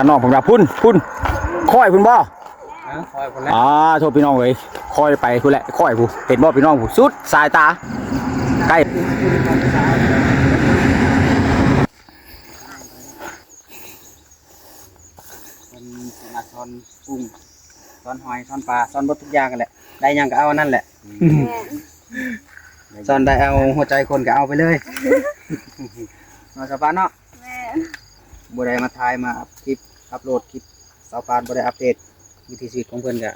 ນ້ອງເພິ່ນວ່າພຸ້ນ ພຸ້ນ ຄ້ອຍພຸ້ນບໍ່? ເອີ ຄ້ອຍພຸ້ນແຫຼະ. ອ່າ ໂທ ພີ່ນ້ອງເອີຍ ຄ້ອຍໄປພຸ້ນແຫຼະ ຄ້ອຍພຸ້ນ ເຫັນບໍ່ພີ່ນ້ອງ ພຸ້ນ ສຸດສາຍຕາ ໃກ້ ເພິ່ນສາມາດສອນກຸ້ງ ສອນຫອຍ ສອນປາ ສອນເບິດທຸກຢ່າງຫັ້ນແຫຼະ ໄດ້ຫຍັງກໍເອົາອັນນັ້ນແຫຼະ. ແມ່ນ ສອນໄດ້ເອົາຫົວໃຈຄົນກໍເອົາໄປເລີຍ ເນາະ ສາວປານເນາະ. ແມ່ນ ບໍ່ໄດ້ມາຖ່າຍມາອັບຄລິບ ອັບໂຫຼດຄລິບ ສາວປານບໍ່ໄດ້ອັບເດດວິຖີຊີວິດຂອງເພິ່ນກະ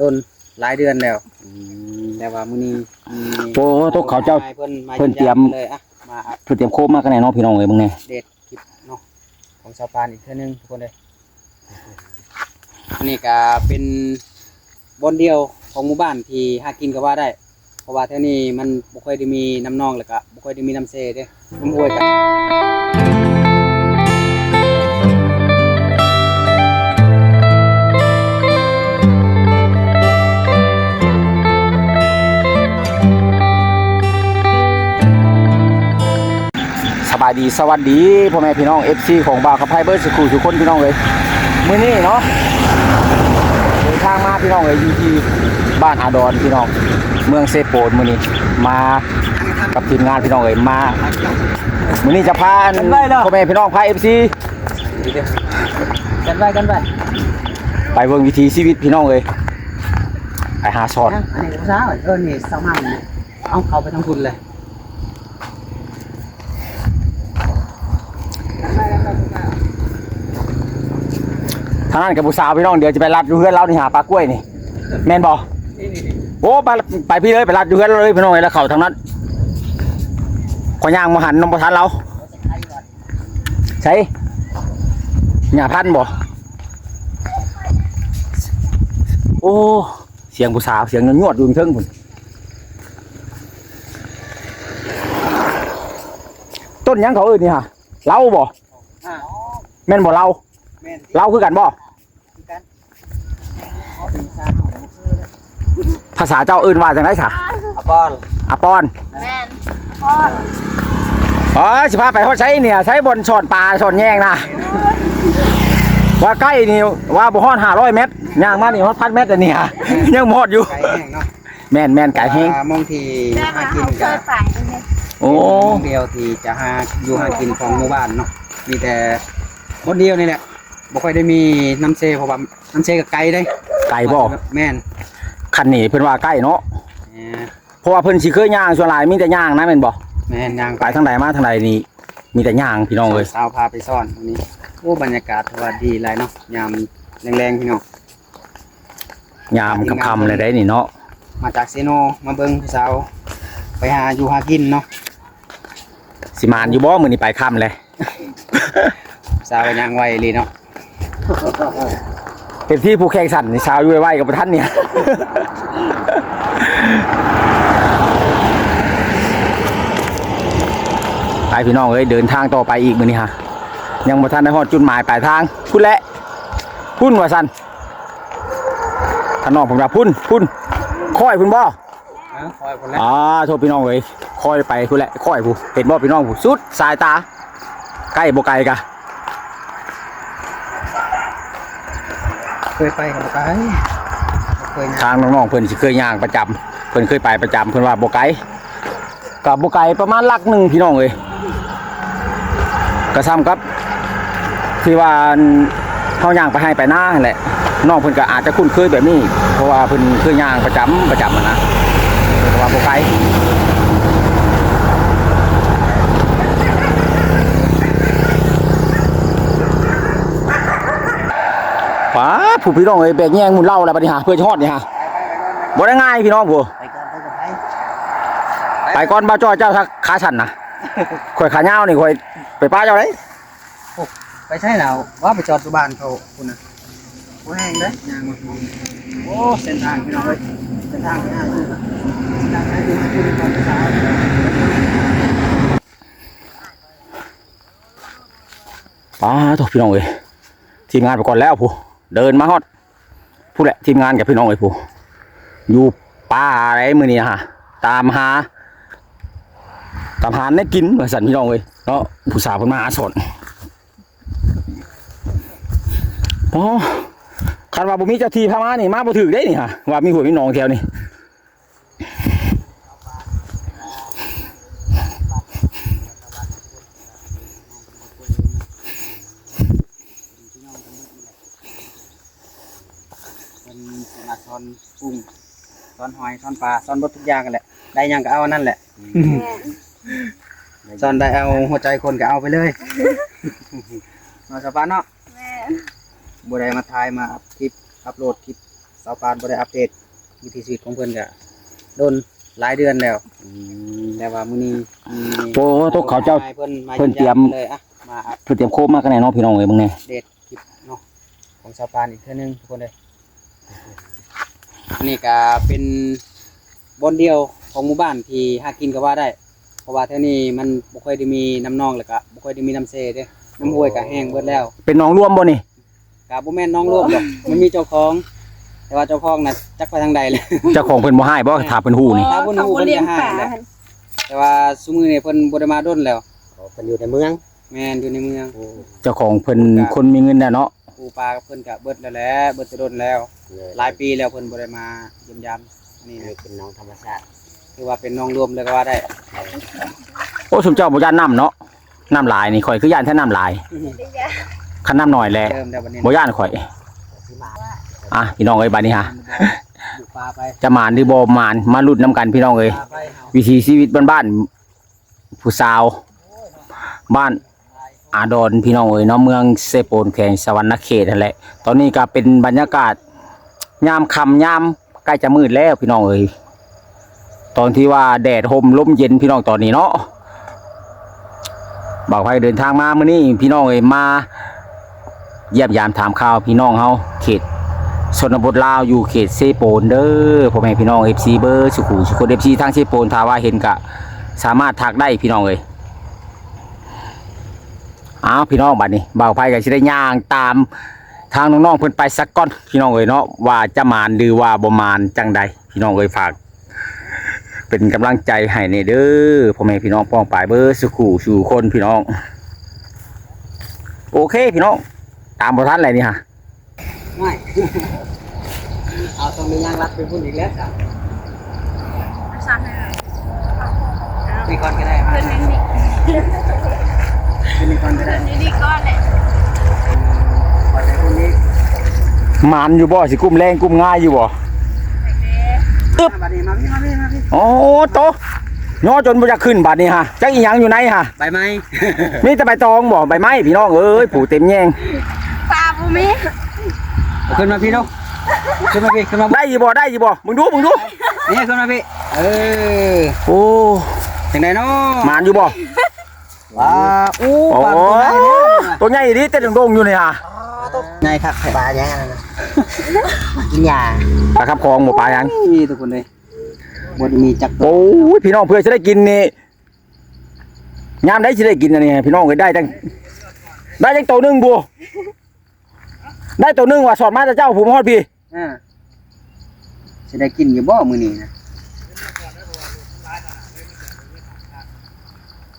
ດົນຫຼາຍເດືອນແລ້ວ. ອືມ ແຕ່ວ່າມື້ນີ້ມີ ໂອ້ ຕົກເຂົ້າເຈົ້າ ເພິ່ນມາ ເພິ່ນຕຽມ ເລີຍ ອ່ະ ມາອັບ ເພິ່ນຕຽມໂຄມມາກັນແນ່ເນາະ ພີ່ນ້ອງເອີຍ ເບິ່ງແນ່ ເດດຄລິບເນາະ ຂອງສາວປານອີກເທື່ອໜຶ່ງ ທຸກຄົນເດີ. ອັນນີ້ກະເປັນບ່ອນດຽວຂອງໝູ່ບ້ານທີ່ຫາກິນກໍວ່າໄດ້ ເພາະວ່າແຖວນີ້ມັນບໍ່ຄ່ອຍໄດ້ມີນ້ຳໜອງ ແລ້ວກະບໍ່ຄ່ອຍໄດ້ມີນ້ຳເຊເດ້ ນ້ຳຫ້ວຍກະ ສະບາຍດີ ສະຫວັດດີ ພໍ່ແມ່ພີ່ນ້ອງ ເອັຟຊີ ຂອງບ່າວຄຳໄພເບິດສູ່ຜູ້ສູ່ຄົນ ພີ່ນ້ອງເອີຍ. ມື້ນີ້ເນາະ ເດີນທາງມາ ພີ່ນ້ອງເອີຍ ຢູ່ທີ່ບ້ານອາດອນ ພີ່ນ້ອງ ເມືອງເຊໂປນ. ມື້ນີ້ມາກັບທີມງານ ພີ່ນ້ອງເອີຍ ມາ ມື້ນີ້ຈະພາ ພໍ່ແມ່ພີ່ນ້ອງ ພາ ເອັຟຊີ ກັນໄວ້ ກັນໄວ້ ໄປເບິ່ງວິຖີຊີວິດ ພີ່ນ້ອງເອີຍ ໄປຫາສອດ ອັນນີ້ສາວ ເອີ ນີ້ສາວງາມ ເອົາ ເຂົ້າໄປທາງພຸ້ນເລີຍ. ທາງນັ້ນກັບຜູ້ສາວ ພີ່ນ້ອງ ດຽວຈະໄປລັດຢູ່ເຮືອນລາວນີ້ ຫາປາກ້ວຍນີ້ ແມ່ນບໍ່? ໂອ້ ໄປ ໄປພີ້ເລີຍ ໄປລັດຢູ່ເຮືອນລາວເລີຍ ພີ່ນ້ອງເອີຍ ແລ້ວເຂົ້າທາງນັ້ນ ຂ້ອຍຍ່າງບໍ່ຫັນ ນຳບໍ່ທັນລາວ. ໃສ ຫຍ້າພັນບໍ່? ໂອ້ ສຽງຜູ້ສາວ ສຽງຍວດໆຢູ່ເທິງພຸ້ນ. ຕົ້ນຫຍັງເຂົາເອີ້ນນີ້ຫະ? ເລົາບໍ່? ອ່າ ແມ່ນບໍ່ເລົາ? ແມ່ນ ເລົາຄືກັນບໍ່? ຄືກັນ ພາສາເຈົ້າເອີ້ນວ່າຈັ່ງໃດຊະ? ອາປອນ ອາປອນ ແມ່ນ ອາປອນ. ເອີ ຊິພາໄປຮອດໃສນີ້? ໃສບ່ອນຊ່ອນປາຊ່ອນແຍງນະ? ວ່າໃກ້ນີ້ ວ່າບໍ່ຮອດຫ້າຮ້ອຍແມັດ ຍ່າງມານີ້ຮອດພັນແມັດແລ້ວນີ້ຫະ ຍັງບໍ່ຮອດຢູ່ ໄກແຮງເນາະ. ແມ່ນໆ ໄກແຮງ ແຕ່ວ່າໝ່ອງທີ່ຫາກິນກະ ໂອ້ ເປັນໝ່ອງດຽວທີ່ຈະຫາຢູ່ຫາກິນຂອງໝູ່ບ້ານເນາະ ມີແຕ່ບ່ອນດຽວນີ້ແຫຼະ ບໍ່ຄ່ອຍໄດ້ມີນ້ຳເຊ ເພາະວ່ານ້ຳເຊກໍໄກເດ້. ໄກບໍ່? ແມ່ນ ຄັນນີ້ເພິ່ນວ່າໃກ້ເນາະ ເອີ ເພາະວ່າເພິ່ນຊິເຄີຍຍ່າງ ສ່ວນຫຼາຍມີແຕ່ຍ່າງນະ ແມ່ນບໍ່? ແມ່ນ ຍ່າງໄປ ໄປທາງໃດມາທາງໃດນີ້ ມີແຕ່ຍ່າງ ພີ່ນ້ອງເອີຍ. ສາວພາໄປສອນມື້ນີ້ ໂອ້ ບັນຍາກາດຖືວ່າດີຫຼາຍເນາະ ຍາມແລງໆ ພີ່ນ້ອງ. ຍາມຄ່ຳໆ ແລ້ວໄດ໋ນີ້ເນາະ ມາຈາກເຊໂນ ມາເບິ່ງຜູ້ສາວໄປຫາຢູ່ຫາກິນເນາະ. ຊິໝານຢູ່ບໍ່ມື້ນີ້ ໄປຄ່ຳແລ້ວ ສາວກໍຍ່າງໄວອີ່ຫຼີເນາະ. ເອັຟຊີ ຜູ້ແຂນສັ້ນນີ້ ສາວຢູ່ໄວໆ ກໍບໍ່ທັນນີ້. ໄປ ພີ່ນ້ອງເອີຍ ເດີນທາງຕໍ່ໄປອີກມື້ນີ້ຫະ ຍັງບໍ່ທັນໄດ້ຮອດຈຸດໝາຍປາຍທາງ ພຸ້ນແຫຼະ ພຸ້ນວ່າຊັ້ນ. ທ່ານນ້ອງເພິ່ນວ່າພຸ້ນ ພຸ້ນ ຄ້ອຍພຸ້ນບໍ່? ເອີ ຄ້ອຍພຸ້ນແຫຼະ. ອ່າ ໂທ ພີ່ນ້ອງເອີຍ ຄ້ອຍໄປພຸ້ນແຫຼະ ຄ້ອຍພຸ້ນ ເຫັນບໍ່ພີ່ນ້ອງ ພຸ້ນ ສຸດສາຍຕາ ໃກ້ບໍ່ໄກກະ ເຄີຍໄປກໍບໍ່ໄກ ເຄີຍ ທາງນ້ອງໆ ເພິ່ນຊິເຄີຍຍ່າງປະຈຳ ເພິ່ນເຄີຍໄປປະຈຳ ເພິ່ນວ່າບໍ່ໄກ. ກໍບໍ່ໄກ ປະມານຫຼັກໜຶ່ງ ພີ່ນ້ອງເອີຍ ກໍສ່ຳກັບທີ່ວ່າ ອັນ ເຮົາຍ່າງໄປໄຮ່ໄປນາຫັ້ນແຫຼະ. ນ້ອງເພິ່ນກໍອາດຈະຄຸ້ນເຄີຍແບບນີ້ ເພາະວ່າເພິ່ນເຄີຍຍ່າງປະຈຳ ປະຈຳຫັ້ນນະ ເພິ່ນກໍວ່າບໍ່ໄກ. ປາດ ຜູ້ ພີ່ນ້ອງເອີຍ ແບກແຍງໝູ່ເລົ່າແລ້ວບັດນີ້ຫາ ເພື່ອຈະຮອດນີ້ຫາ ບໍ່ໄດ້ງ່າຍ ພີ່ນ້ອງຜູ້. ໄປກ່ອນ ໄປກ່ອນ ໄປ ໄປກ່ອນ ບ່າວຈ້ອຍ ເຈົ້າຂາສັ້ນນະ ຂ້ອຍຂາຍາວນີ້ ຂ້ອຍໄປປະເຈົ້າເດ້. ໂອ້ ໄປໃສລາວ ວ່າໄປຈອດຢູ່ບ້ານເຂົາພຸ້ນນະ ບໍ່ແຮງເດ້ ຍ່າງມາ. ໂອ້ ເສັ້ນທາງ ພີ່ນ້ອງເອີຍ ເສັ້ນທາງໄປຫາຢູ່ ເສັ້ນທາງໄປຫາຢູ່ ປາດໂທ້ ພີ່ນ້ອງເອີຍ ທີມງານໄປກ່ອນແລ້ວ ຜູ້ ເດີນມາຮອດ ຜູ້ແຫຼະ ທີມງານກັບ ພີ່ນ້ອງເອີຍ ຜູ້ ຢູ່ປ່າໃດມື້ນີ້ຫາ ຕາມຫາ ຕາມຫາແນວກິນວ່າຊັ້ນ ພີ່ນ້ອງເອີຍເນາະ. ຜູ້ສາວເພິ່ນມາຫາສອນ ເ ອໍ ຄັນວ່າບໍ່ມີເຈົ້າທີ່ພາມານີ້ ມາບໍ່ຖືກເດ້ນີ້ຫາ ວ່າມີຫ້ວຍມີໜອງແຖວນີ້. ເພິ່ນສາມາດສອນປຸງ ສອນຫອຍ ສອນປາ ສອນເບິດທຸກຢ່າງຫັ້ນແຫຼະ ໄດ້ຫຍັງກໍເອົາອັນນັ້ນແຫຼະ. ແມ່ນ ສອນໄດ້ເອົາຫົວໃຈຄົນກໍເອົາໄປເລີຍ ເນາະ ສາວປານເນາະ. ແມ່ນ ບໍ່ໄດ້ມາຖ່າຍມາອັບຄລິບ ອັບໂຫຼດຄລິບ ສາວປານບໍ່ໄດ້ອັບເດດວິຖີຊີວິດຂອງເພິ່ນກະດົນຫຼາຍເດືອນແລ້ວ. ອືມ ແຕ່ວ່າມື້ນີ້ມີ ໂອ້ ຕົກເຂົາເຈົ້າ ເພິ່ນມາ ເພິ່ນຕຽມ ເພິ່ນຕຽມໂຄມມາກັນແນ່ເນາະ ພີ່ນ້ອງເອີຍ ເບິ່ງແນ່ ອັບເດດຄລິບເນາະ ຂອງສາວປານອີກເທື່ອໜຶ່ງ ທຸກຄົນເອີຍ. ອັນນີ້ກະເປັນບ່ອນດຽວຂອງໝູ່ບ້ານທີ່ຫາກິນກໍວ່າໄດ້ ເພາະວ່າແຖວນີ້ມັນບໍ່ຄ່ອຍໄດ້ມີນ້ຳນອງ ແລ້ວກະບໍ່ຄ່ອຍໄດ້ມີນ້ຳເຊເດ້ ນ້ຳຫ້ວຍກະແຫ້ງເບິດແລ້ວ. ເປັນໜອງລວມບໍ່ນີ້? ກະບໍ່ແມ່ນໜອງລວມດອກ ມັນມີເຈົ້າຂອງ ແຕ່ວ່າເຈົ້າຂອງນະຈັກໄປທາງໃດແລ້ວ. ເຈົ້າຂອງເພິ່ນບໍ່ຮ້າຍບໍ່? ຖ້າເພິ່ນຮູ້ນີ້ ຖ້າເພິ່ນຮູ້ເພິ່ນຈະຮ້າຍແຫຼະ ແຕ່ວ່າຊຸມື້ນີ້ເພິ່ນບໍ່ໄດ້ມາດົນແລ້ວ. ອໍ ເພິ່ນຢູ່ໃນເມືອງ. ແມ່ນ ຢູ່ໃນເມືອງ. ໂອ້ ເຈົ້າຂອງເພິ່ນ ກະຄົນມີເງິນແລ້ວເນາະ. ປູປາກັບເພິ່ນກະເບິດແລ້ວແຫຼະ ເບິດແຕ່ດົນແລ້ວ ຫຼາຍປີແລ້ວເພິ່ນບໍ່ໄດ້ມາຢ້ຽມຢາມນີ້ນະ. ເປັນໜອງທຳມະຊາດ ຖືວ່າເປັນໜອງລວມເລີຍກໍວ່າໄດ້. ໂອ້ ຊຸມເຈົ້າບໍ່ຢ້ານນ້ຳເນາະ? ນ້ຳຫຼາຍນີ້ ຂ້ອຍຄືຢ້ານແທ້ນ້ຳຫຼາຍ. ຄັນນ້ຳໜ້ອຍແຫຼະ ເລີ່ມແລ້ວບັດນີ້ ບໍ່ຢ້ານຂ້ອຍ. ອ່ະ ພີ່ນ້ອງເອີຍ ບາດນີ້ຫາ ບຸກປ່າໄປ ຈະໝານຫຼືບໍ່ໝານ ມາລຸ້ນນຳກັນ ພີ່ນ້ອງເອີຍ. ວິຖີຊີວິດບ້ານໆ ຜູ້ສາວບ້ານອາດອນ ພີ່ນ້ອງເອີຍເນາະ ເມືອງເຊໂປນ ແຂວງສະຫວັນນະເຂດຫັ້ນແຫຼະ. ຕອນນີ້ກໍເປັນບັນຍາກາດຍາມຄ່ຳ ຍາມໃກ້ຈະມືດແລ້ວ ພີ່ນ້ອງເອີຍ ຕອນທີ່ວ່າແດດຮົ່ມລົມເຢັນ ພີ່ນ້ອງ ຕອນນີ້ເນາະ. ບ່າວໄພເດີນທາງມາມື້ນີ້ ພີ່ນ້ອງເອີຍ ມາ ຢ້ຽມຢາມຖາມຂ່າວພີ່ນ້ອງເຮົາ ເຂດຊົນນະບົດລາວ ຢູ່ເຂດເຊໂປນເດີ ພໍ່ແມ່ພີ່ນ້ອງ ເອັຟຊີ ເບີດສູ່ຜູ້ສູ່ຄົນ ເອັຟຊີ ທາງເຊໂປນ ຖ້າວ່າເຫັນກະສາມາດທັກໄດ້ ພີ່ນ້ອງເອີຍ. ອ້າວ ພີ່ນ້ອງ ບາດນີ້ບ່າວໄພກໍຊິໄດ້ຍ່າງຕາມທາງນ້ອງໆເພິ່ນໄປສາກ່ອນ ພີ່ນ້ອງເອີຍເນາະ ວ່າຈະໝານຫຼືວ່າບໍ່ໝານຈັ່ງໃດ ພີ່ນ້ອງເອີຍ. ຝາກ ເປັນກຳລັງໃຈໃຫ້ແດ່ເດີ ພໍ່ແມ່ພີ່ນ້ອງປ້ອງປາຍເບິດສູ່ຜູ້ສູ່ຄົນ ພີ່ນ້ອງ. ໂອເຄ ພີ່ນ້ອງ ຕາມບໍ່ທັນແລ້ວນີ້ຫາ. ໄມ່ ເອົາ ຕ້ອງໄດ້ຍ່າງລັດໄປພຸ້ນອີກແລ້ວຈ້ະ. ຊັ້ນແຫຼະ ນີ້ກ່ອນກໍໄດ້ ຂຶ້ນນີ້ ຂຶ້ນນີ້ກ່ອນກໍໄດ້ ຂຶ້ນນີ້ກ່ອນແຫຼະ. ໄປພຸ້ນນີ້ ໝານຢູ່ບໍ່? ຊິກຸ້ມແລງກຸ້ມງາຍຢູ່ບໍ່? ອຶບ ບາດນີ້ ມາພີ່ ມາພີ່ ມາພີ່. ໂອ້ໂຕ ຍໍຈົນບໍ່ຢາກຂຶ້ນບາດນີ້ຫາ. ຈັກອີຫຍັງຢູ່ໃນຫາ? ໃບໄມ້ ມີແຕ່ໃບຕອງບໍ່? ໃບໄມ້ ພີ່ນ້ອງເອີຍ ປູເຕັມແຍງ ປາບໍ່ມີ. ເອົາຂຶ້ນມາພີ່ເນາະ ຂຶ້ນມາພີ່ ຂຶ້ນມາ. ໄດ້ຢູ່ບໍ່? ໄດ້ຢູ່ບໍ່? ເບິ່ງດູ ເບິ່ງດູ ນີ້ ຂຶ້ນມາພີ່. ເອີ ໂອ້ ຈັ່ງໃດເນາະ? ໝານຢູ່ບໍ່? ວ້າ ໂອ້ ໂອ້ ປາຕົວໃຫຍ່ເດ້ ຕົວໃຫຍ່ອີ່ຫຼີ ແຕ່ດົງໆຢູ່ນີ້ຫາ. ໃຫຍ່ຄັກແທ້ ປາຫຍັງອັນນັ້ນນະ? ກິນຫຍ້າ ປາຂັບຂອງບໍ່? ປາຫຍັງ? ນີ້ທຸກຄົນເອີຍ ບໍ່ໄດ້ມີຈັກໂຕ. ໂອ້ຍ ພີ່ນ້ອງ ເພື່ອຊິໄດ້ກິນນີ້ ຍາມໃດຊິໄດ້ກິນອັນນີ້ ພີ່ນ້ອງເອີຍ. ໄດ້ຕັ້ງ ໄດ້ຈັກໂຕໜຶ່ງພຸ້ນ ໄດ້ໂຕໜຶ່ງວ່າສອດມາແຕ່ເຈົ້າພຸ້ນ ມາຮອດພີ້. ອ່າ ຊິໄດ້ກິນຢູ່ບໍ່ມື້ນີ້ນະ?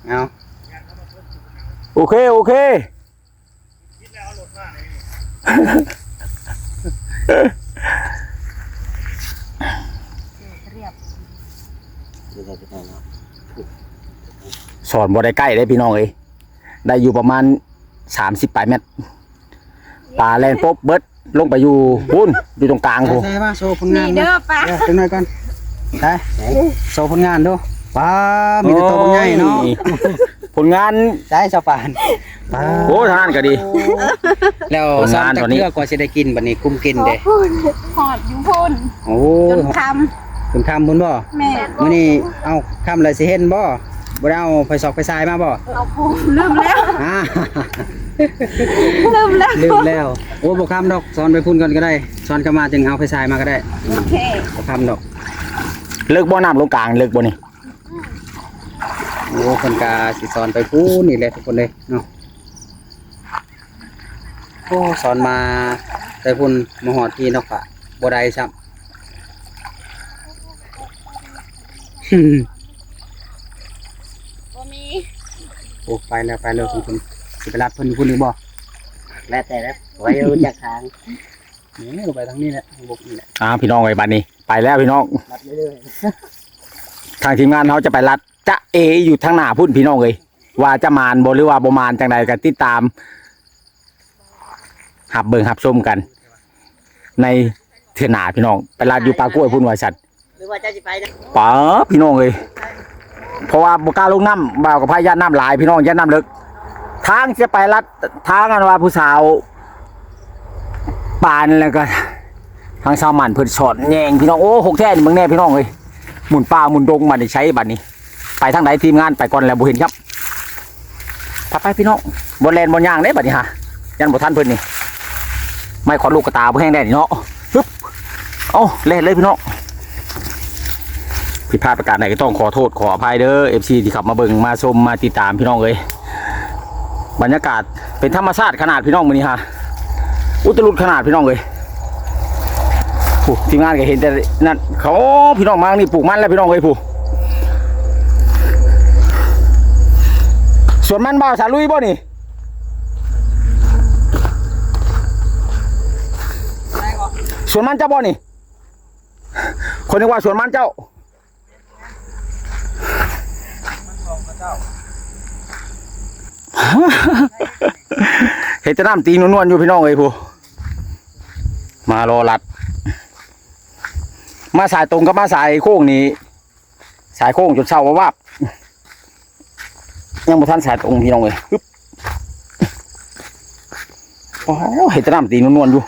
ເອົາ ໂອເຄ ໂອເຄ. ສອນບໍ່ໄດ້ໃກ້ເດ້ພີ່ນ້ອງເອີຍ ໄດ້ຢູ່ປະມານສາມສິບປາຍແມັດ. ປາແລ່ນປົບເບິດ ລົງໄປຢູ່ພຸ້ນ ຢູ່ຕົງກາງພຸ້ນ. ໃສ່ມາໂຊຜົນງານ ນີ້ເດີປາ ເອີ ຈັກໜ້ອຍກ່ອນ ໄປ ໂຊຜົນງານດູ. ປາ ມີແຕ່ໂຕບັກໃຫຍ່ເນາະ. ໂອ້ຍ ຜົນງານ ໃສ່ສະປານ ປາ. ໂອ້ ທາງນັ້ນກໍດີ. ແລ້ວສອນຈັກເທື່ອກວ່າຊິໄດ້ກິນ ບັດນີ້ກຸ້ມກິນເດ້? ຮອດຢູ່ພຸ້ນ ໂອ້ ຈົນຄ່ຳ ຈົນຄ່ຳພຸ້ນບໍ່? ແມ່ນ. ມື້ນີ້ ເອົ້າ ຄ່ຳແລ້ວຊິເຫັນບໍ່? ບໍ່ໄດ້ເອົາໄຟຊອກໄຟສາຍມາບໍ່? ເອົາ ລືມແລ້ວ ອ່າ ລືມແລ້ວ ລືມແລ້ວ. ໂອ້ ບໍ່ຄ່ຳດອກ ສອນໄປພຸ້ນກ່ອນກໍໄດ້ ສອນກັບມາຈຶ່ງເອົາໄຟສາຍມາກໍໄດ້. ໂອເຄ ບໍ່ຄ່ຳດອກ. ເລິກບໍ່? ນ້ຳລົງກາງເລິກບໍ່ນີ້? ໂອ້ ເພິ່ນກະຊິສອນໄປພຸ້ນນີ້ແຫຼະທຸກຄົນເອີຍເນາະ. ໂອ້ ສອນມາແຕ່ພຸ້ນມາຮອດພີ້ເນາະ ກະບໍ່ໄດ້ຊ້ຳ. ບໍ່ມີ. ໂອ້ ໄປແລ້ວ ໄປແລ້ວທຸກຄົນ. ຊິໄປລັດເພິ່ນຢູ່ພຸ້ນອີກບໍ່? ແລ້ວແຕ່ແລ້ວ ໄວ້ຮູ້ຈັກທາງ. ນີ້ກໍໄປທາງນີ້ແຫຼະ ທາງບົກນີ້ແຫຼະ. ອ້າວ ພີ່ນ້ອງເອີຍ ບາດນີ້ໄປແລ້ວພີ່ນ້ອງ. ລັດເລື້ອຍໆ ທາງທີມງານເຮົາຈະໄປລັດຈະເອຢູ່ທາງໜ້າພຸ້ນ ພີ່ນ້ອງເອີຍ. ວ່າຈະໝານບໍ່ ຫຼືວ່າບໍ່ໝານຈັ່ງໃດກໍຕິດຕາມຮັບເບິ່ງຮັບຊົມກັນໃນເທື່ອໜ້າພີ່ນ້ອງ. ໄປລາດຢູ່ປ່າກ້ວຍພຸ້ນວ່າຊັ້ນ ຫຼືວ່າເຈົ້າຊິໄປນະ? ປາ ພີ່ນ້ອງເອີຍ ເພາະວ່າບໍ່ກ້າລົງນ້ຳ ບ່າວກັບພາຍຢ້ານນ້ຳຫຼາຍ ພີ່ນ້ອງ ຢ້ານນ້ຳເລິກ. ທາງຈະໄປລັດທາງ ອັນວ່າຜູ້ສາວປານ ແລ້ວກໍທາງຊາວໝັ້ນເພິ່ນສອນແຍງ ພີ່ນ້ອງ. ໂອ້ ຫົກແທ້ນີ້ ເບິ່ງແດ່ ພີ່ນ້ອງເອີຍ. ໝຸ່ນປ່າໝຸ່ນດົງ ບາດນີ້ໃສ ບາດນີ້ ໄປທາງໃດທີມງານ ໄປກ່ອນແລ້ວ ບໍ່ເຫັນຄັບ. ໄປໆ ພີ່ນ້ອງ ບໍ່ແລ່ນບໍ່ຍ່າງເດ້ບາດນີ້ຫາ ຢ້ານບໍ່ທັນເພິ່ນນີ້. ໄມ້ຂອດລູກກະຕາບໍ່ແຮງແດ່ນີ້ເນາະ. ຮຶບ ເອົາ ແລ່ນເລີຍພີ່ນ້ອງ. ຜິດພາດປະການໃດກໍຕ້ອງຂໍໂທດຂໍອະໄພເດີ ເອັຟຊີ ທີ່ເຂົ້າມາເບິ່ງມາຊົມມາຕິດຕາມ ພີ່ນ້ອງເອີຍ. ບັນຍາກາດເປັນທຳມະຊາດຂະໜາດ ພີ່ນ້ອງ ມື້ນີ້ຫາ ອຸດຕະລຸດຂະໜາດ ພີ່ນ້ອງເອີຍ. ຜູ້ທີມງານກໍເຫັນແຕ່ນັ້ນເຂົາ ໂອ້ ພີ່ນ້ອງ ມານີ້ປູກມັນແລ້ວ ພີ່ນ້ອງເອີຍ. ຜູ້ ສວນມັນບ່າວສາລຸຍບໍ່ນີ້? ສວນມັນເຈົ້າບໍ່ນີ້? ຂ້ອຍນຶກວ່າສວນມັນເຈົ້າ. ເຮັດແຕ່ນ້ຳຕີນນວນໆຢູ່ ພີ່ນ້ອງເອີຍ. ຜູ້ ມາລໍລັດ ມາສາຍຕົງກັບມາສາຍໂຄ້ງນີ້ ສາຍໂຄ້ງຈົນເຊົາວາບໆ ຍັງບໍ່ທັນສາຍຕົງ ພີ່ນ້ອງເອີຍ. ຮຶບ ໂອ້ໂຫ ເຮັດແຕ່ນ້ຳຕີນນວນໆຢູ່.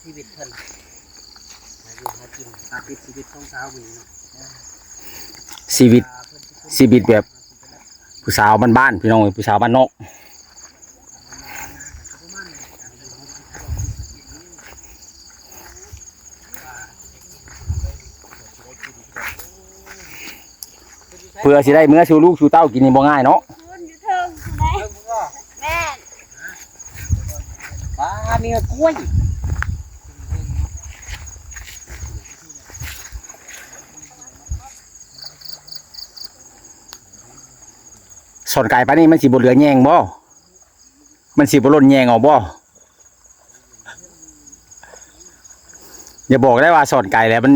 ຊີວິດເພິ່ນ ຫາຢູ່ຫາກິນ ຕາມຕິດຊີວິດຂອງສາວຜູ້ນີ້ເນາະ. ຊີວິດ ຊີວິດແບບຜູ້ສາວບ້ານໆ ພີ່ນ້ອງເອີຍ ຜູ້ສາວບ້ານນອກ. ເພື່ອຊິໄດ້ເມືອສູ່ລູກສູ່ເຕົ້າກິນນີ້ບໍ່ງ່າຍເນາະ. ຢູ່ເທິງພຸ້ນເດ້. ແມ່ນ. ປາ ມີຮອດກ້ວຍ. ສອນໄກປານນີ້ມັນຊິບໍ່ເຫຼືອແຍງບໍ່? ມັນຊິບໍ່ຫຼົ່ນແຍງອອກບໍ່? ຢ່າບອກໄດ້ວ່າສອນໄກແລ້ວມັນ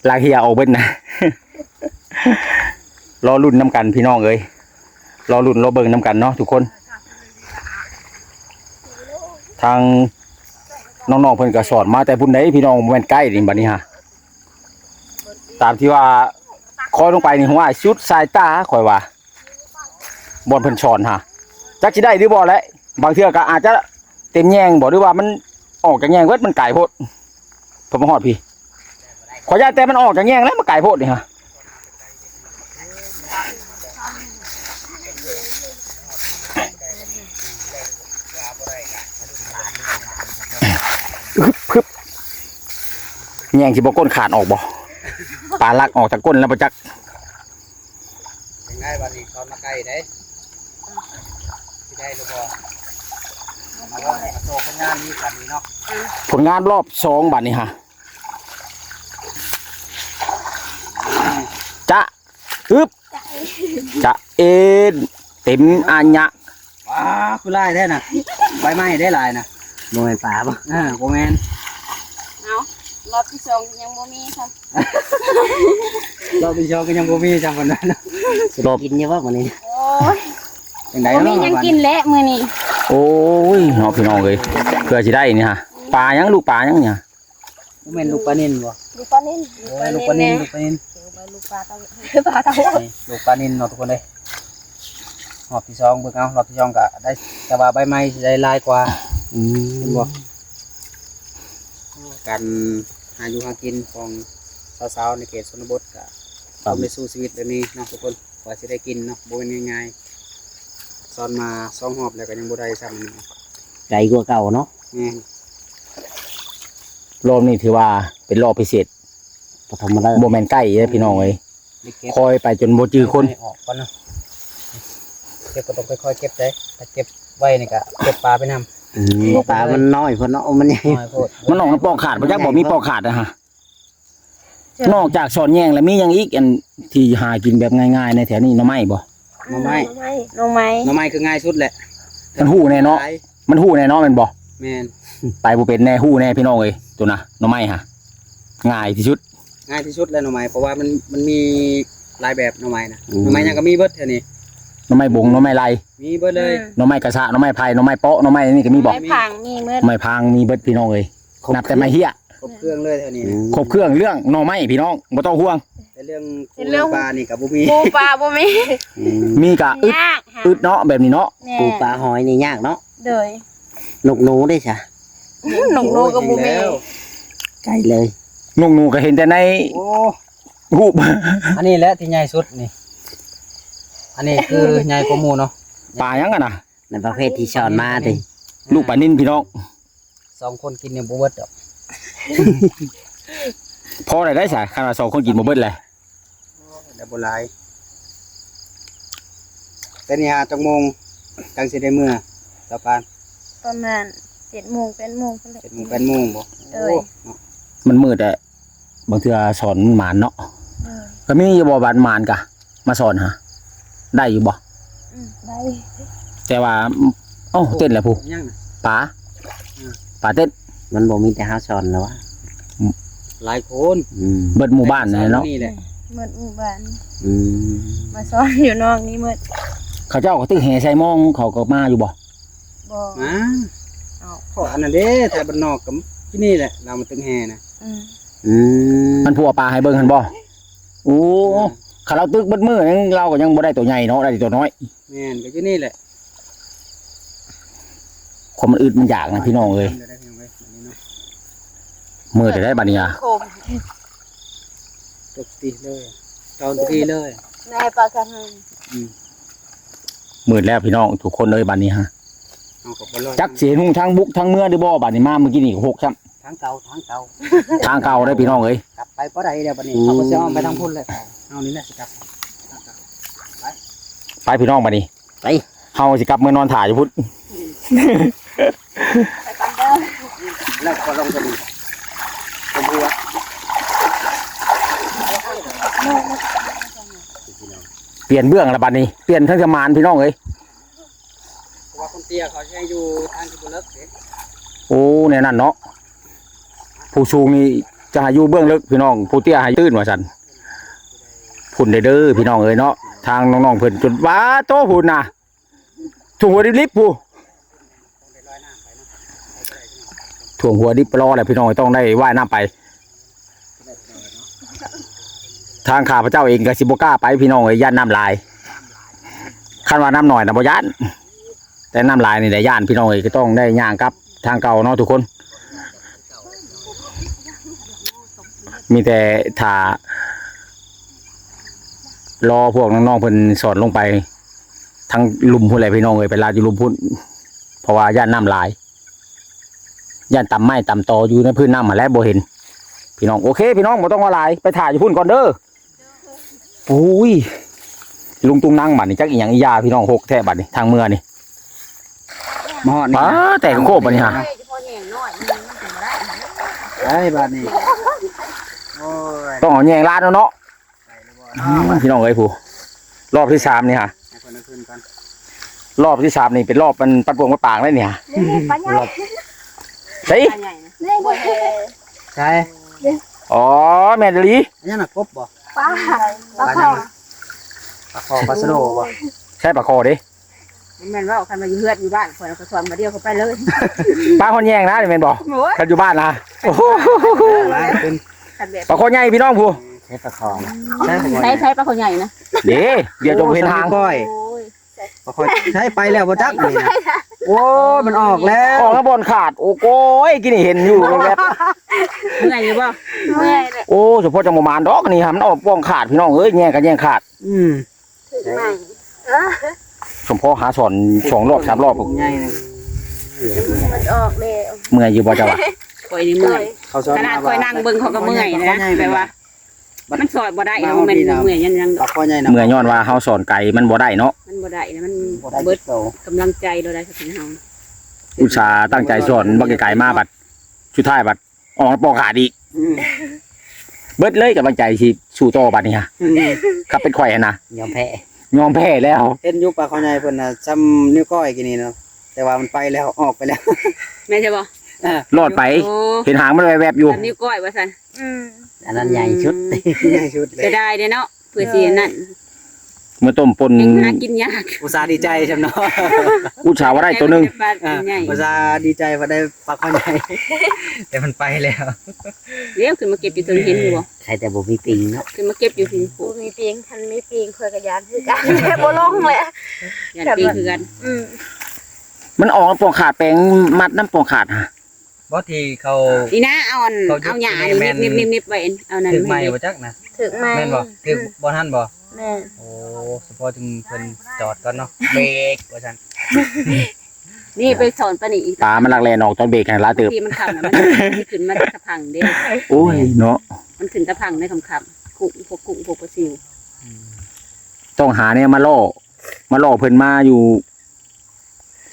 ລາກເຮຍອອກເບິດນະ. ລໍລຸ້ນນຳກັນພີ່ນ້ອງເອີຍ ລໍລຸ້ນລໍເບິ່ງນຳກັນເນາະທຸກຄົນ. ທາງນ້ອງໆເພິ່ນກໍສອນມາແຕ່ພຸ້ນໃດພີ່ນ້ອງ ບໍ່ແມ່ນໃກ້ນີ້ ບັດນີ້ຫາ ຕາມທີ່ວ່າຄອຍລົງໄປນີ້ ຫ້ວຍ ສຸດສາຍຕາ ຂ້ອຍວ່າ ບ່ອນເພິ່ນສອນຫາ ຈັກຊິໄດ້ຫຼືບໍ່ແຫຼະ. ບາງເທື່ອກໍອາດຈະເຕັມແຍງບໍ່ ຫຼືວ່າມັນອອກຈາກແຍງເບິດ ມັນໄກໂພດ. ເພິ່ນມາຮອດພີ້ ຂ້ອຍຢ້ານແຕ່ມັນອອກຈາກແຍງແລ້ວ ມັນໄກໂພດນີ້ຫາ. ຮຶບ ຮຶບ ແຍງຊິບໍ່ກົ້ນຂາດອອກບໍ່? ປາລັກອອກຈາກກົ້ນແລ້ວບໍ່ຈັກ. ເປັນໄງບັດນີ້ ສອນມາໄກເດ້ ຊິໄດ້ຫຼືບໍ່? ມາເບິ່ງ ມາໂຊຜົນງານນີ້ກັນນີ້ເນາະ. ຜົນງານລອບສອງບັດນີ້ຫາ ຈະ ອຶບ ຈະເອັນ ເຕັມອາຍະ. ວ້າ ຄືຫຼາຍແທ້ນະ ໃບໄມ້ໄດ້ຫຼາຍນະ. ບໍ່ແມ່ນປາບໍ່? ເອີ ບໍ່ແມ່ນ. ເອົ້າ ລອບທີສອງຍັງບໍ່ມີຊ້ຳ. ລອບທີສອງກໍຍັງບໍ່ມີຊ້ຳປານນັ້ນ. ລອບກິນຢູ່ບໍ່ມື້ນີ້? ໂອ້ຍ ຈັ່ງໃດ ບໍ່ມີຫຍັງກິນແລ້ວມື້ນີ້. ໂອ້ຍເນາະ ພີ່ນ້ອງເອີຍ ເພື່ອຊິໄດ້ນີ້ຫາ ປາຫຍັງ ລູກປາຫຍັງນີ້ຫາ? ບໍ່ແມ່ນລູກປານິນບໍ່? ລູກປານິນ. ໂອ້ຍ ລູກປານິນ ລູກປານິນ ເອີ ປາເຕົາ ປາເຕົາ ນີ້ ລູກປານິນເນາະທຸກຄົນເດ້. ຮອບທີສອງເບິ່ງເອົາ ຮອບທີສອງກໍໄດ້ ແຕ່ວ່າໃບໄມ້ຊິໄດ້ຫຼາຍກວ່າ. ອືມ ເຫັນບໍ່? ການຫາຢູ່ຫາກິນຂອງຊາວໆໃນເຂດຊົນນະບົດກໍຕ້ອງໄດ້ສູ້ຊີວິດແບບນີ້ເນາະທຸກຄົນ ກວ່າຊິໄດ້ກິນເນາະ ບໍ່ແມ່ນງ່າຍໆ. ສອນມາສອງຮອບແລ້ວກໍຍັງບໍ່ໄດ້ຊ້ຳ. ໄກກວ່າເກົ່າເນາະ. ແມ່ນ. ລອບນີ້ຖືວ່າເປັນລອບພິເສດ ບໍ່ທຳມະດາ ບໍ່ແມ່ນໃກ້ເດ້ພີ່ນ້ອງເອີຍ. ໄດ້ເກັບ ຄ່ອຍໄປຈົນບໍ່ຈື່ຄົນ ໄດ້ອອກກ່ອນເນາະ. ເກັບກໍຕ້ອງຄ່ອຍໆເກັບເດ້ ຖ້າເກັບໄວນີ້ກໍເກັບປາໄປນຳ. ອືມ ປາມັນນ້ອຍໂພດເນາະ ມັນໃຫຍ່ ນ້ອຍໂພດ. ມັນອອກນຳປອກຂາດບໍ່ຈັກ ບໍ່ມີປອກຂາດນະຫາ. ນອກຈາກສອນແຍງແລ້ວມີຫຍັງອີກ ອັນທີ່ຫາກິນແບບງ່າຍໆໃນແຖວນີ້ ໜໍ່ໄມ້ບໍ່? ໜໍ່ໄມ້ ໜໍ່ໄມ້ ໜໍ່ໄມ້ຄືງ່າຍສຸດແຫຼະ. ມັນຮູ້ແນ່ເນາະ ມັນຮູ້ແນ່ເນາະ ແມ່ນບໍ່? ແມ່ນ. ໄປບໍ່ເປັນແນ່ ຮູ້ແນ່ພີ່ນ້ອງເອີຍ. ໂຕນະ ໜໍ່ໄມ້ຫາ ງ່າຍທີ່ສຸດ ງ່າຍທີ່ສຸດແຫຼະໜໍ່ໄມ້ ເພາະວ່າມັນ ມັນມີຫຼາຍແບບໜໍ່ໄມ້ນະ. ອືມ ໜໍ່ໄມ້ຫຍັງກໍມີເບິດແຖວນີ້ ໜໍ່ໄມ້ບົງ ໜໍ່ໄມ້ໄລ່ ມີເບິດເລີຍ. ອືມ ໜໍ່ໄມ້ກະຊະ ໜໍ່ໄມ້ໄຜ່ ໜໍ່ໄມ້ເປາະ ໜໍ່ໄມ້ນີ້ກໍມີບໍ່? ໜໍ່ໄມ້ພັງມີເບິດ ໜໍ່ໄມ້ພັງມີເບິດພີ່ນ້ອງເອີຍ. ຄົບ ນັບແຕ່ໄມ້ເຫ້ຍ ຄົບເຄື່ອງເລີຍແຖວນີ້ນະ. ອືມ ຄົບເຄື່ອງເລື່ອງໜໍ່ໄມ້ພີ່ນ້ອງ ບໍ່ຕ້ອງຫ່ວງ. ແຕ່ເລື່ອງ ເລື່ອງ ປູ ເລື່ອງ ປານີ້ກໍບໍ່ມີ ປູປາບໍ່ມີ. ອືມ ມີກະອຶດ ຍາກຫາ ອຶດເນາະ ແບບນີ້ເນາະ. ແມ່ນ. ປູປາຫອຍນີ້ຍາກເນາະ. ໂດຍ. ນົກໜູເດ້ຊະ? ນົກໜູກໍບໍ່ມີ ໄກເລີຍ. ນົກໜູກໍເຫັນແຕ່ໃນ ໂອ້ ຮູບ. ອັນນີ້ແຫຼະທີ່ໃຫຍ່ສຸດນີ້ ອັນນີ້ຄືໃຫຍ່ກວ່າໝູ່ເນາະ. ປາຫຍັງຫັ້ນນະ? ໃນປະເພດທີ່ສອນມາຕິ ລູກປານິນພີ່ນ້ອງ. ສອງຄົນກິນນີ້ບໍ່ເບິດດອກ. ພໍໄດ້ໄດ໋ສະ ຄັນວ່າສອງຄົນກິນບໍ່ເບິດແຫຼະ ໄດ້ບໍ່ຫຼາຍ. ແຕ່ນີ້ຫາຈັກໂມງຈັ່ງຊິໄດ້ເມືອ ສາວປານ? ປະມານເຈັດໂມງ ແປດໂມງພຸ້ນແຫຼະ. ເຈັດໂມງ ແປດໂມງບໍ? ໂດຍ. ໂອ້ ເນາະ ມັນມືດແຫຼະ. ບາງເທື່ອສອນມັນໝານເນາະ. ເອີ ກໍມີຢູ່ບໍ່ບາດໝານກະມາສອນຫາ ໄດ້ຢູ່ບໍ່? ອືມ ໄດ້. ແຕ່ວ່າ ເອົ້າ ເຕັ້ນແລ້ວພຸ້ນ ຫຍັງນະ? ປາ ອືມ ປາເຕັ້ນ. ມັນບໍ່ມີແຕ່ເຮົາສອນແລ້ວວະ ອືມ ຫຼາຍຄົນ. ອືມ ເບິດໝູ່ບ້ານນັ້ນແຫຼະເນາະ. ນີ້ແຫຼະ ເບິດໝູ່ບ້ານ. ອືມ ມາສອນຢູ່ນອກນີ້ໝົດ. ເຂົາເຈົ້າກໍຕຶກແຫໃສ່ມອງ ເຂົາກໍມາຢູ່ບໍ່? ບໍ່ ມາ. ເອົ້າ ເພາະອັນນັ້ນເດ້ ໄທບ້ານນອກກໍຢູ່ນີ້ແຫຼະ ລາວມາຕຶກແຫນະ. ອືມ ອືມ ມັນຜູ້ເອົາປາໃຫ້ເບິ່ງຫັ້ນບໍ່? ໂອ້ ອືມ ຄັນລາວຕຶກເບິດມື້ນີ້ ລາວກໍຍັງບໍ່ໄດ້ໂຕໃຫຍ່ເນາະ ໄດ້ແຕ່ໂຕນ້ອຍ. ແມ່ນ ກໍຢູ່ນີ້ແຫຼະ ຄວາມມັນອຶດມັນຢາກນະພີ່ນ້ອງເອີຍ. ມືດແລ້ວໄດ໋ບາດນີ້ອະ ຕົກຕິເລີຍ ຕອນຕິເລີຍ ແມ່ປາກັນ. ອືມ ມືດແລ້ວພີ່ນ້ອງທຸກຄົນເອີຍ ບາດນີ້ຫາ ເຮົາກໍບໍ່ລອດ ຈັກຊິເຫັນຮຸ່ງທາງບຸກທາງເມືອຫຼືບໍ່. ບາດນີ້ມາມື້ກີ້ນີ້ກໍຫົກຊ້ຳ ທາງເກົ່າ ທາງເກົ່າ ທາງເກົ່າເດ້ພີ່ນ້ອງເອີຍ. ກັບໄປບໍ່ໄດ້ແລ້ວບາດນີ້ ອືມ ເຮົາກໍຊິອ້ອມໄປທາງພຸ້ນແຫຼະ. ເຮົານີ້ແຫຼະຊິກັບ ໄປ ໄປພີ່ນ້ອງ ບາດນີ້ ໄປ ເຮົາຊິກັບເມືອນອນຖ້າຢູ່ພຸ້ນ. ໄປກັນເດີ ແລ້ວກໍລົງຕົວນີ້ຕົວຫົວ ປ່ຽນເບື້ອງລະບາດນີ້ ປ່ຽນເທິງສະໝານພີ່ນ້ອງເອີຍ. ເພາະວ່າຄົນເຕ້ຍເຂົາຊິໃຫ້ຢູ່ທາງທີ່ບໍ່ເລິກເດ້. ໂອ້ ແນວນັ້ນເນາະ ຜູ້ສູງນີ້ຈະໃຫ້ຢູ່ເບື້ອງເລິກພີ່ນ້ອງ ຜູ້ເຕ້ຍໃຫ້ຕື້ນວ່າຊັ້ນ. ພຸ້ນເດີພີ່ນ້ອງເອີຍເນາະ ທາງນ້ອງໆເພິ່ນຈົນວ່າໂຕພຸ້ນນະ ຖ້ວມຫົວລິບໆພຸ້ນ ຖ້ວມຫົວລິບລໍແລ້ວພີ່ນ້ອງ ຕ້ອງໄດ້ວ່າຍນ້ຳໄປ. ທາງຂ້າພະເຈົ້າເອງກໍຊິບໍ່ກ້າໄປພີ່ນ້ອງເອີຍ ຢ້ານນ້ຳຫຼາຍ. ຄັນວ່ານ້ຳໜ້ອຍນະບໍ່ຢ້ານ ແຕ່ນ້ຳຫຼາຍນີ້ແຫຼະຢ້ານພີ່ນ້ອງເອີຍ. ກໍຕ້ອງໄດ້ຍ່າງກັບທາງເກົ່າເນາະທຸກຄົນ ມີແຕ່ຖ້າລໍພວກນ້ອງໆເພິ່ນສອດລົງໄປທາງລຸ່ມພຸ້ນແຫຼະພີ່ນ້ອງເອີຍ ໄປລາດຢູ່ລຸ່ມພຸ້ນ ເພາະວ່າຢ້ານນ້ຳຫຼາຍ. ຢ້ານຕຳໄມ້ຕຳຕໍຢູ່ໃນພື້ນນ້ຳຫັ້ນແຫຼະ ບໍ່ເຫັນພີ່ນ້ອງ. ໂອເຄພີ່ນ້ອງ ບໍ່ຕ້ອງວ່າຫຼາຍ ໄປຖ້າຢູ່ພຸ້ນກ່ອນເດີ. ໂອ້ຍ ລຸງຕຸງນັງບາດນີ້ ຈັກອີ່ຫຍັງອີ່ຢາພີ່ນ້ອງ ຫົກແທ້ບາດນີ້ ທາງເມືອນີ້. ມາຮອດນີ້ ປາແຕກໂຄບບາດນີ້ຫາ ໄດ້ບາດນີ້ ໂອ້ຍ ຕ້ອງເອົາແຍງລາດເນາະ. ອືມ ພີ່ນ້ອງເອີຍ ຜູ້ ຮອບທີສາມນີ້ຫາ ໃຫ້ເພິ່ນເອົາຄືນກ່ອນ ຮອບທີສາມນີ້ເປັນຮອບມັນປັດປວງປັດປາງໄດ໋ນີ້ຫາ. ນີ້ ນີ້ ປາໃຫຍ່ ໃສ ປາໃຫຍ່ນະ ນີ້ ໃສ ອໍ ແມ່ນອີ່ຫຼີ. ອັນນັ້ນນະກົບບໍ່? ປາ ປາຄໍ່ ປາຄໍ່ ປາສະໂດບໍ່? ໃຊ່ ປາຄໍ່ເດ້. ບໍ່ແມ່ນເວົ້າ ຄັນວ່າຢູ່ເຮືອນຢູ່ບ້ານ ຂ້ອຍກໍສອນມາດຽວເຂົ້າໄປເລີຍ. ປາຮອດແຍງນະ ແມ່ນບໍ່? ໂອ້ຍ ຄັນຢູ່ບ້ານນະ ໂອ້ໂຫ ເປັນ ຄັນແບບ ປາຄໍ່ໃຫຍ່ພີ່ນ້ອງຜູ້ ໃຊ້ປາຄໍ່ນະ ໃຊ້ປາຄໍ່ໃຫຍ່ນະ ເດ້ ດຽວຈະບໍ່ເຫັນຫາງ. ໂອ້ຍ ປາຄໍ່ໃຊ້ໄປແລ້ວບໍ່ຈັກນີ້ນະ. ໂອ້ຍ ມັນອອກແລ້ວ ອອກແລ້ວບ່ອນຂາດ. ໂອ້ໂກຍ ກີ້ນີ້ເຫັນຢູ່ແວບໆ. ເມື່ອຍຢູ່ບໍ່? ເມື່ອຍແຫຼະ. ໂອ້ ສົມພໍຈັ່ງບໍ່ໝານດອກນີ້ຫາ ມັນອອກບ່ອນຂາດພີ່ນ້ອງເອີຍ ແຍງກັນແຍງຂາດ. ອືມ ຖືກໃໝ່ ສົມພໍຫາສອນສອງຮອບສາມຮອບ ໃຫຍ່ນະ ມັນອອກແລ້ວ. ເມື່ອຍຢູ່ບໍ່ເຈົ້າວ່າ? ຂ້ອຍນີ້ເມື່ອຍ ຂະໜາດຂ້ອຍນັ່ງເບິ່ງຂ້ອຍກໍເມື່ອຍນະ ແບບວ່າ ມັນສອນບໍ່ໄດ້ນະ ບໍ່ແມ່ນເມື່ອຍຫຍັງດອກ. ເມື່ອຍຍ້ອນວ່າເຮົາສອນໄກມັນບໍ່ໄດ້ເນາະ ມັນບໍ່ໄດ້ນະ ມັນເບິດກຳລັງໃຈໂລດໄດ໋ ເຮົາອຸດສາຕັ້ງໃຈສອນບັກໄກໆມາ ບັດສຸດທ້າຍບັດ ອອກປອກຂາດອີກ. ອືມ ເບິດເລີຍກຳລັງໃຈຊິສູ້ຕໍ່ບັດນີ້ຫາ. ອືມ ຄັນເປັນຂ້ອຍຫັ້ນນະ ຍອມແພ້. ຍອມແພ້ແລ້ວ. ເຫັນຢູ່ປາຄໍໃຫຍ່ເພິ່ນນະ ສ່ຳນິ້ວກ້ອຍກີ້ນີ້ເນາະ ແຕ່ວ່າມັນໄປແລ້ວ ອອກໄປແລ້ວ ແມ່ນໃຊ່ບໍ່? ເອີ ລອດໄປ ໂອ້ ເຫັນຫາງມັນແວບໆຢູ່ ສ່ຳນິ້ວກ້ອຍວ່າຊັ້ນ. ອືມ ອັນນັ້ນໃຫຍ່ສຸດ ໃຫຍ່ສຸດເລີຍ ເສຍດາຍເດ້ເນາະ. ເພື່ອຊິອັນນັ້ນ ເມື່ອຕົ້ມປົ່ນ ຍັງຫາກິນຍາກ ອຸດສ່າດີໃຈຊ່ຳເນາະ ອຸດສ່າວ່າໄດ້ໂຕໜຶ່ງ ໄດ້ປາໃຫຍ່ ອຸດສ່າດີໃຈວ່າໄດ້ປາຄໍໃຫຍ່ ແຕ່ມັນໄປແລ້ວ. ດຽວຂຶ້ນມາເກັບຢູ່ເທິງ ເຫັນຢູ່ບໍ່? ໃຄແຕ່ບໍ່ມີປິງເນາະ ຂຶ້ນມາເກັບຢູ່ພີ້ ບໍ່ມີປິງ. ຄັນມີປິງຂ້ອຍກໍຢ້ານຄືກັນ ແຕ່ບໍ່ລົງແຫຼະ ຢ້ານປິງຄືກັນ. ອືມ ມັນອອກນຳປ່ອງຂາດ ແປງມັດນຳປ່ອງຂາດຫະ. ບໍ່ ທີ່ເຂົາ ນີ້ນະ ເອົາອັນ ເອົາຫຍ້ານີ້ ໜິບໆໆໄວ້ ເອົານັ້ນ ຖືກໄມ້ບໍ່ຈັກນະ ຖືກໄມ້ ແມ່ນບໍ່? ຖືກ ອືມ ບ່ອນຫັ້ນບໍ່? ແມ່ນ. ໂອ້ ສະເພາະເພິ່ນຈອດກ່ອນເນາະ ເບຣກວ່າຊັ້ນ. ນີ້ໄປສອນປານີ້ອີກ ປາມັນລັກແລ່ນອອກຕອນເບຣກຫັ້ນຫຼາຍເຕີບ ທີ່ມັນຄ່ຳນະ ມັນຂຶ້ນມາຕະພັງເດ້. ໂອ້ຍເນາະ ມັນຂຶ້ນຕະພັງໃນຄ່ຳໆ ກຸ້ງ ພວກກຸ້ງ ພວກປາຊິວ. ອືມ ຕ້ອງຫາແນວມາລໍ້ ມາລໍ້ເພິ່ນມາຢູ່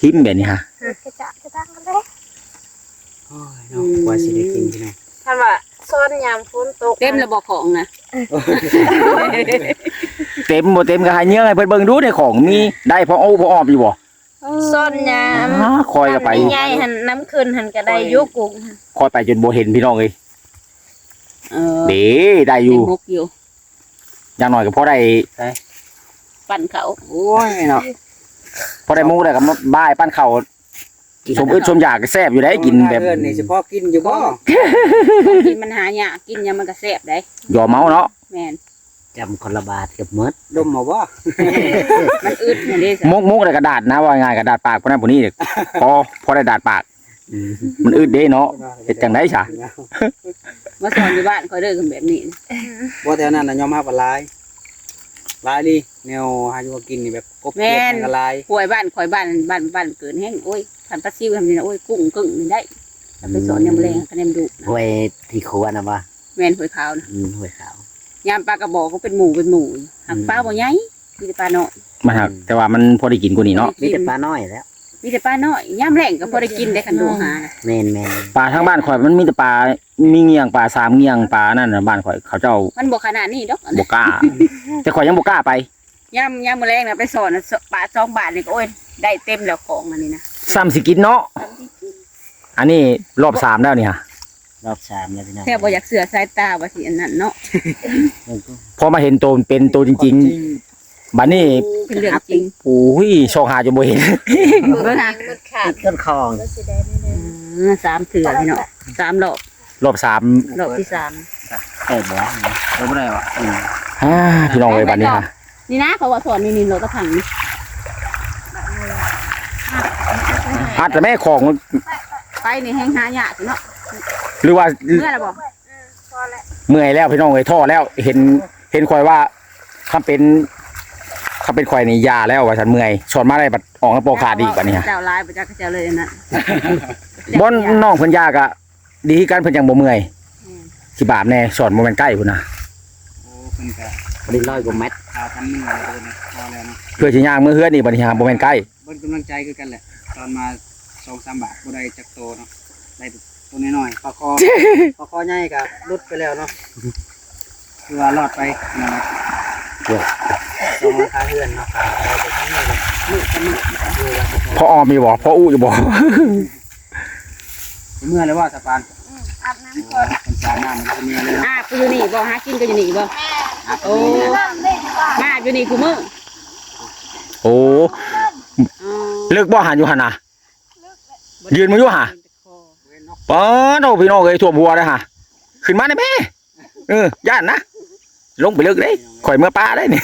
ຖິ້ມແບບນີ້ຫະ ກະຈະກະຈັງກັນເດ້. ໂອ້ຍເນາະ ກວ່າຊິໄດ້ກິນພີ່ນ້ອງ ຄັນວ່າຊ້ອນຍາມຝົນຕົກ ເຕັມແລ້ວບໍ່ຂອງນະ? ເຕັມບໍ່ເຕັມກໍໃຫ້ເຍືອງໃຫ້ເພິ່ນເບິ່ງດູ ໃນຂອງມີໄດ້ພໍໂອ້ພໍອອມຢູ່ບໍ່? ຊ້ອນຍາມ ອ້າ ຂ້ອອຍກໍໄປ ໃຫຍ່ຫັ້ນ ນ້ຳຂຶ້ນຫັ້ນກໍໄດ້ຢູ່ກຸ້ງ ຂ້ອຍໄປຈົນບໍ່ເຫັນພີ່ນ້ອງເອີຍ. ເອີ ເດ້ ໄດ້ຢູ່ ເຕັມຫົກຢູ່. ຢ່າງໜ້ອຍກໍພໍໄດ້ ໃສ ປັ້ນເຂົ້າ. ໂອ້ຍເນາະ ພໍໄດ້ໝູໄດ້ກຳນົດບາຍປັ້ນເຂົ້າ ສົມອຶດສົມຢາກກໍແຊບຢູ່ໄດ໋ ກິນແບບ ເຮືອນນີ້ຊິພໍກິນຢູ່ບໍ່? ຂອງກິນມັນຫາຍາກ ກິນຫຍັງມັນກໍແຊບໄດ໋ ຢອມເອົາເນາະ. ແມ່ນ ຈຳຄົນລະບາດເກືອບໝົດ ດົມເອົາບໍ່? ມັນອຶດຫັ້ນເດ້ ໝູກ ໝູກໄດ້ກະດາດນະ ວ່າງ່າຍກະດາດປາກຜູ້ນັ້ນຜູ້ນີ້ ພໍ ພໍໄດ້ດາດປາກ. ອືມ ມັນອຶດເດ້ເນາະ ເຮັດຈັ່ງໃດຊະ? ມາສອນຢູ່ບ້ານຂ້ອຍເດີ ແບບນີ້ນະ. ບໍ່ ແຖວນັ້ນນະຍອມຮັບວ່າຫຼາຍ ຫຼາຍອີ່ຫຼີ ແນວຫາຢູ່ຫາກິນນີ້ແບບກົບ ແມ່ນ ກຽດຫຍັງກໍຫຼາຍ. ຫ້ວຍບ້ານຂ້ອຍ ບ້ານ ບ້ານ ບ້ານເກີດແຮງ ໂອ້ຍ ຄັນປາຊິວທຳນີ້ນະ ໂອ້ຍ ກຸ້ງກຶ້ງນີ້ໄດ້ ໄປສອນຍາມແລງ ຄັນແມ່ນດຸນະ. ຫ້ວຍທີ່ຄົວນະບໍ່? ແມ່ນ ຫ້ວຍຂາວນະ. ອືມ ຫ້ວຍຂາວ ຍາມປາກະບອກກໍເປັນໝູ່ເປັນໝູ່ ຫາກ ອືມ ປາບໍ່ໃຫຍ່ ມີແຕ່ປານ້ອຍ. ມັນຫາກ ອືມ ແຕ່ວ່າມັນພໍໄດ້ກິນກວ່ານີ້ເນາະ ມີແຕ່ປານ້ອຍແລ້ວ. ມີແຕ່ປານ້ອຍ ຍາມແລງກໍພໍໄດ້ກິນໄດ້ ຄັນດູຫານະ. ແມ່ນໆ ປາທາງບ້ານຂ້ອຍມັນມີແຕ່ປາ ມີງຽງ ປາສາມງຽງ ປານັ້ນນະ ບ້ານຂ້ອຍເຂົາເຈົ້າ ມັນບໍ່ຂະໜາດນີ້ດອກ ບໍ່ກ້າ ແຕ່ຂ້ອຍຍັງບໍ່ກ້າໄປ. ຍາມ ຍາມມື້ແລງນະ ໄປສອນນະ ປາສອງບາດນີ້ກໍ ໂອ້ຍ ໄດ້ເຕັມແລ້ວຂອງອັນນີ້ນະ ສ່ຳຊິກິນເນາະ. ອັນນີ້ລອບສາມແລ້ວນີ້ຫະ ລອບສາມແລ້ວພີ່ນ້ອງ. ແທບບໍ່ຢາກເຊື່ອສາຍຕາວ່າຊິອັນນັ້ນເນາະ ພໍມາເຫັນໂຕເປັນໂຕຈິງໆ ບັດນີ້ເປັນເລື່ອງຈິງ. ໂອ້ຍ ຊອກຫາຈົນບໍ່ເຫັນ ເບິ່ງຫາ ມັນຂາດຕົ້ນຂອງ. ເອີ ສາມເທື່ອພີ່ນ້ອງ ສາມລອບ ລອບສາມ ລອບທີສາມ. ເອີ ບໍ່ ບໍ່ໄດ້ວ່າ ອືມ ອ່າ ພີ່ນ້ອງເອີຍ ບັດນີ້ຫະ ນີ້ນະ ເຂົາວ່າສອນນີ້ ນີ້ໂລຕະພັງນີ້ ອັດແລ້ວແມ່ຂອງ ໄປນີ້ແຮງຫາຍາກເນາະ ຫຼືວ່າ ເມື່ອລະບໍ່? ເມື່ອຍແລ້ວພີ່ນ້ອງເອີຍ ທໍ້ແລ້ວ ເຫັນ ເຫັນຂ້ອຍວ່າ ຄັນເປັນ ຄັນເປັນຂ້ອຍນີ້ຢ່າແລ້ວວ່າຊັ້ນ ເມື່ອຍ ສອນມາໄດ້ບັດອອກນຳໂປຂາດອີກບັດນີ້ຫະ. ເຈົ້າຫຼາຍບໍ່ຈັກເຈົ້າເລີຍນັ້ນ ບ່ອນນ້ອງເພິ່ນຢ່າກະ ດີຄືກັນ ເພິ່ນຈັ່ງບໍ່ເມື່ອຍ. ອືມ ຊິບາບແດ່ ສອນບໍ່ແມ່ນໃກ້ພຸ້ນນະ. ໂອ້ ເພິ່ນກະ ເປັນຮ້ອຍກວ່າແມັດ ພາກັນເມື່ອຍເລີຍນະ ພໍແລ້ວນະ ເພື່ອຊິຍ່າງເມືອເຮືອນອີກບັດນີ້ຫາ ບໍ່ແມ່ນໃກ້. ເບິ່ງກຳລັງໃຈຄືກັນແຫຼະ ຕອນມາສອງສາມບາດບໍ່ໄດ້ຈັກໂຕເນາະ ໄດ້ແຕ່ໂຕນ້ອຍໆ ປາຄໍ ປາຄໍໃຫຍ່ກະຫຼຸດໄປແລ້ວເນາະ. ຄືວ່າລອດໄປນະ ເກືອບສອງຫຼັງຄາເຮືອນເນາະ ກະໄດ້ແຕ່ຊໍ່ານີ້ແຫຼະ. ພໍອ້ອມຢູ່ບໍ່? ພໍອຸຢູ່ບໍ່? ເມື່ອແລ້ວວ່າສະປານ? ອືມ ອາບນ້ຳກ່ອນ ເພິ່ນຈານ້ຳເມື່ອແລ້ວເນາະ. ອາບຢູ່ນີ້ບໍ່? ຫາກິນກໍຢູ່ນີ້ບໍ່? ອາບຢູ່ນີ້ ມາອາບຢູ່ນີ້ຄູ່ມື້. ໂອ້ ອືມ ເລິກບໍ່ຫັ້ນ ຢູ່ຫັ້ນນະ? ຢືນມາຢູ່ຫາ ປາດໂທ້ ພີ່ນ້ອງເອີຍ ຖ້ວມຫົວເດ້ຫາ. ຂຶ້ນມາໄດ້ແມ່ ເອີ ຢ້ານນະ ລົງໄປເລິກເດ້ ຂ້ອຍເມືອປ່າໄດ້ນີ້.